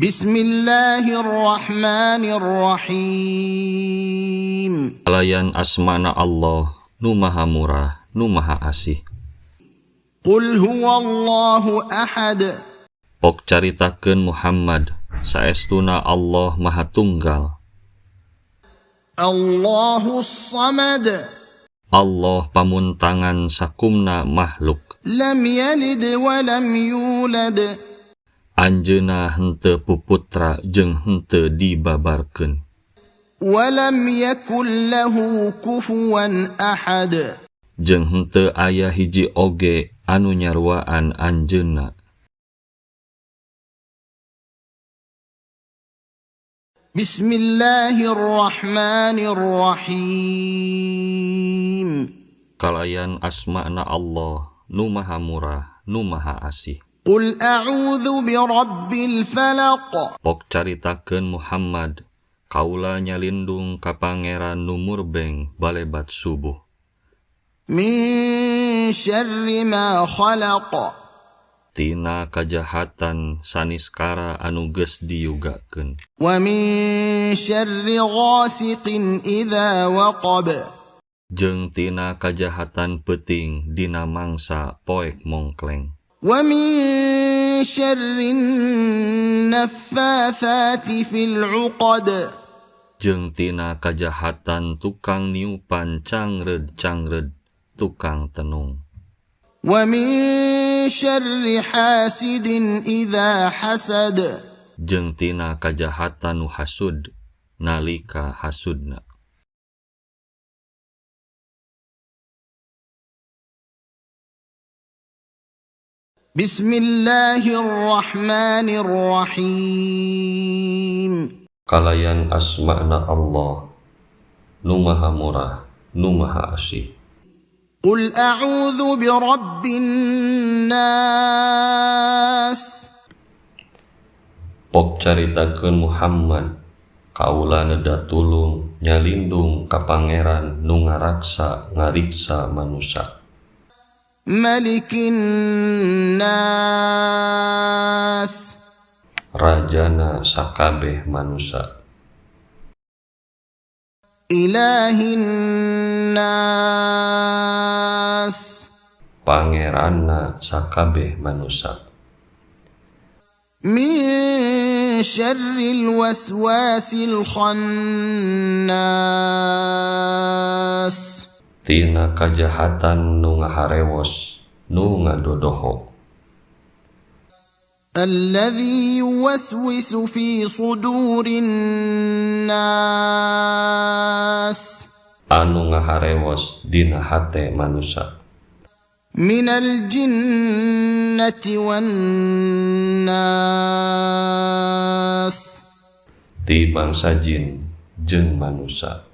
Bismillahirrahmanirrahim. Kalayan asmana Allah nu maha murah nu maha asih. Qul huwallahu ahad. Pok caritakeun Muhammad saestuna Allah maha tunggal. Allahus samad. Allah pamuntangan sakumna makhluk. Lam yalid wa lam yulad. Anjeunna henteu puputra jeung henteu dibabarkeun. Wa lam yakul lahu kufuwan ahad. Jeung henteu aya hiji oge anu nyaruaan anjeunna. Bismillahirrahmanirrahim. Kalayan asma'na Allah nu maha murah nu maha asih. Qul a'udzu birabbil falaq. Pok caritakeun Muhammad kaula nyalindung ka Pangeran nu murbeng balebat subuh. Min syarri ma khalaq. Tina kajahatan saniskara anu geus diyugakeun. Wa min syarri ghasiqin idza waqab. Jeung tina kajahatan peuting dina mangsa poek mongkleng. Wa min syarri naffatsati fil 'uqad. Jeung tina kajahatan tukang niupan cangreud-cangreud tukang tenung. Wa min syarri hasidin idza hasad. Jeung tina kajahatan nu hasud nalika hasudna. Bismillahirrahmanirrahim. Kalayan asma'na Allah nu maha murah nu maha asih. Qul a'udzu birabbin nas. Pok caritakeun Muhammad kaula neda tulung nyalindung ka Pangeran nu ngaraksa ngariksa manusa. Malikin nas. Rajana sakabeh manusa. Ilahin nas. Pangeranna sakabeh manusa. Min syarril waswasil khannas. Tina kajahatan nu ngaharewos nu ngadodoho. Alladzi yuwaswisu fi sudurin nas. Anu ngaharewos dina hate manusa. Minal jinnati wan nas. Ti bangsa jin jeung manusa.